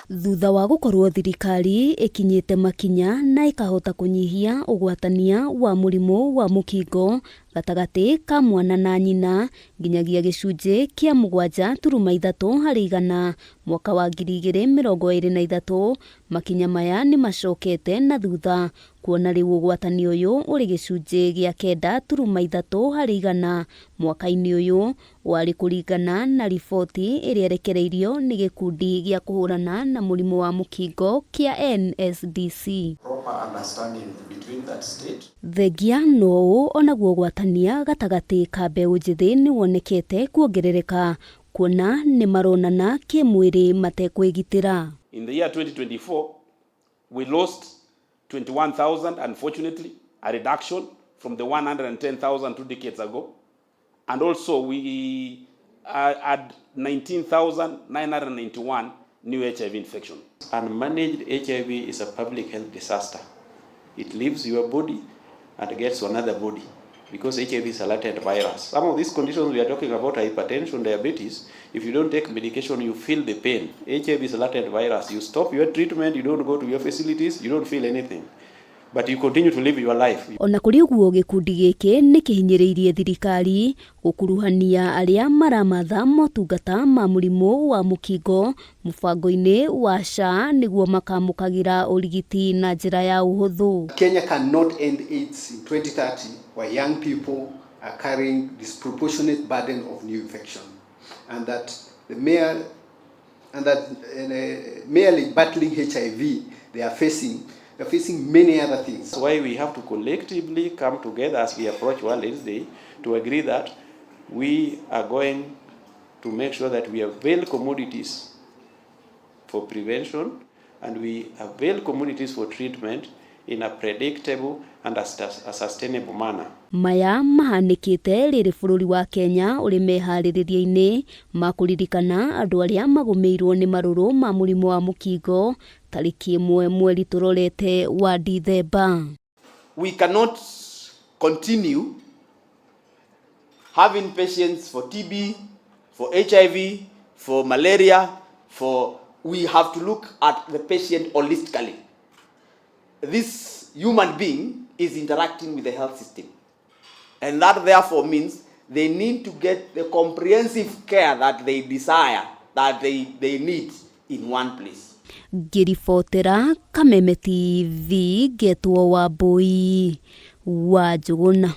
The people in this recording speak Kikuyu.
Thutha wa gũkorwo thirikari ĩkinyĩte makinya na ĩkahota kũnyihia ũgwatania wa mũrimũ wa mũkingo gatagatĩ ka mwana na nyina nginyagia gĩcunjĩ kĩa 7.3 harĩ igana mwaka wa 2023, makinya maya nĩ macokete na thutha kuona rĩu ũgwatania ũyũ ũrĩ gĩcunjĩ gĩa 9.3 harĩ igana mwaka-inĩ ũyũ warĩ kũringana na riboti ĩrĩa ĩrekereirio nĩ gĩkundi gĩa kũhũrana na mũrimũ wa mũkingo kĩa NSDC. Thengia no ũũ onaguo ũgwatania gatagatĩ ka mbeũ njĩthĩ nĩ wonekete kuongerereka kuona nĩ maronana kĩmwĩrĩ matekwĩgitĩra. In the year 2024, we lost 21,000, unfortunately, a reduction from the 110,000 2 decades ago. And also we had 19,991 new HIV infection. Unmanaged HIV is a public health disaster. It leaves your body and gets to another body because HIV is a latent virus. Some of these conditions we are talking about, hypertension, diabetes, if you don't take medication, you feel the pain. HIV is a latent virus. You stop your treatment, you don't go to your facilities, you don't feel anything. But you continue to live your life. Ona kũrĩ ũguo, gĩkundi gĩkĩ nĩ kĩhinyĩrĩirie thirikari gũkuruhania arĩa maramatha motungata ma mũrimũ wa mũkingo mũbango-inĩ wa SHA nĩguo makamũkagĩra ũrigiti na njĩra ya ũhũthũ. Kenya cannot end AIDS in 2030 where young people are carrying disproportionate burden of new infection, and that the mere and that merely battling HIV, they are facing many other things. That's why we have to collectively come together as we approach World AIDS Day to agree that we are going to make sure that we avail commodities for prevention and we avail commodities for treatment in a predictable and a sustainable manner. Maya mahanĩkĩte rĩrĩ bũrũri wa Kenya ũrĩ meharĩrĩria-inĩ ma kũririkana andũ arĩa magũmĩirwo nĩ marũrũ ma mũrimũ wa mũkingo tarĩki 1 mweri tũrorete wa Dithemba. We cannot continue having patients for TB, for HIV, for malaria, for we have to look at the patient holistically. This human being is interacting with the health system. And that therefore means they need to get the comprehensive care that they desire, that they need in one place. Ngĩribotera Kameme TV, ngetwo Wambui wa Njũgũna.